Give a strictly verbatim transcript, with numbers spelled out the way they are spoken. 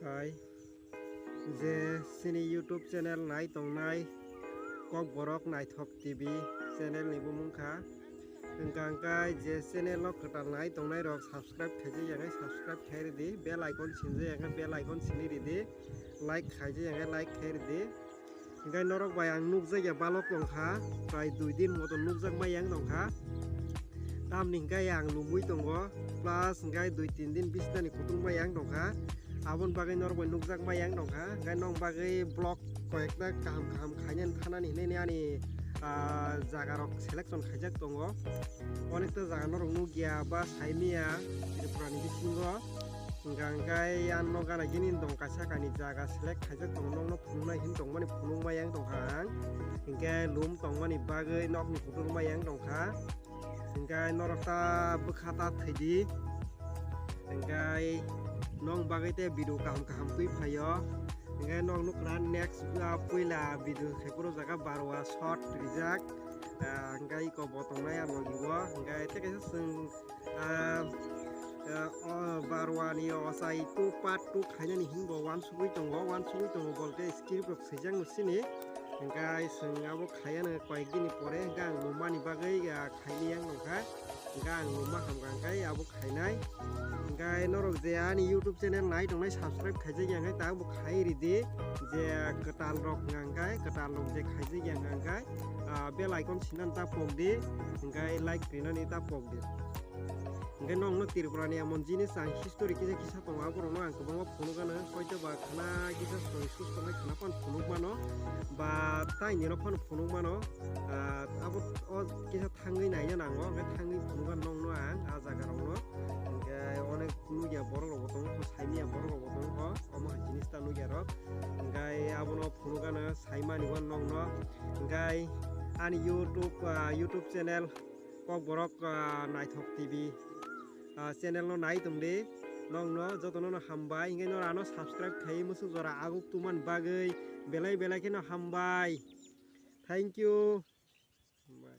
Hai, je chini YouTube channel nai tongnai Kokborok Naithok T V channel ni bumung kha. Hwnkha hwnkhe je channel o kwtal nai tongnai rok subscribe khaijak ya khe subscribe khai ridi, bell icon sinjak ya khe bell icon sini ridi, like khaijak ya khe like khai ridi. Hwnkhe norok bai ang nukjak ya balok tongkha, prai dui din motom nukjak ma yang tongkha. Tamni hwnkhe ang lumui tongo, plus hwnkhe dui tin din bisnani kutung ma yang tongkha. Aboni bagwi norok bai nukjak ma yang tongkha, hwnkhe nong bagwi vlog koyekta kaham kaham khainani thanani hinwi ani, ah, jaga rok selection khaijak tongo. Onekta jaga norok nukya ba saimanya Tripura ni bisingo. Hwnkha hwnkhe ano gana gini dong kaisa kainwi jaga select khaijak tongo, nokno phunuknai hin tongmani phunukma yang tongkha ang. Hwnkhe lum tongmani bagwi nokni kutung ma yang tongkha. Hwnkhe norok ta bwkha ta thwidi. Hwnkhe nong bagwi tei video kaham kaham twi phaio. Hwnkhe nok nukha next, ah, puila video khe phuru jaga barwa shot rijak. Ah, hwnkhe iko bo tongnai ang logi o. Hwnkhe tei kaisa chwng, ah, ah, o barwa ni ochai two part two khainani hinbo uansugwi tongo, uansugwi tongo bolte script rok swijak no sini. Hwnkhe chwng abo khaiya no koyek dini pore hwnkhe ang lumani bagwi, ah, khaini yang nongkha. Hwnkhe ang luma hamkha hwnkhe abo khainai. Hwnkhe norok je ani YouTube channel nai tongnai subscribe khaijak ya hwnkhe ta bo khai ridi, je kwtal rok hwnkha hwnkhe kwtal rok je khaijak ya hwnkha hwnkhe, ah, bell icon sinani ta pok di, hwnkhe like rinani ta pok di. Hwnkhe nokno Tripura ni emon jinis ang history kisa kisa tongo, aborokno ang kwbangma phunukgano, hoito ba khana kisa soi susto wngkha khana phano phunukmano, ba taini rok phano phunukmano, ah, abo o kisa thangwi naina nango, hwnkhe thangwi phunukgano nokno ang ah jaga rokno, hwnkhe onek nukya borok rokbo tongo, saimanya borok rokbo tongo, omo hai jinis ta nukya rok, hwnkhe abono phunukgano saimani o nokno, hwnkhe ani YouTube, ah, YouTube channel Kokborok, ah, Naithok T V, ah, channel no nai tongdi. Nokno jotono no hambai, hwnkhe noro ano subscribe khai musuk jora aguk tubumani bagwi belai belai kheno hambai. Thank you. Hambai.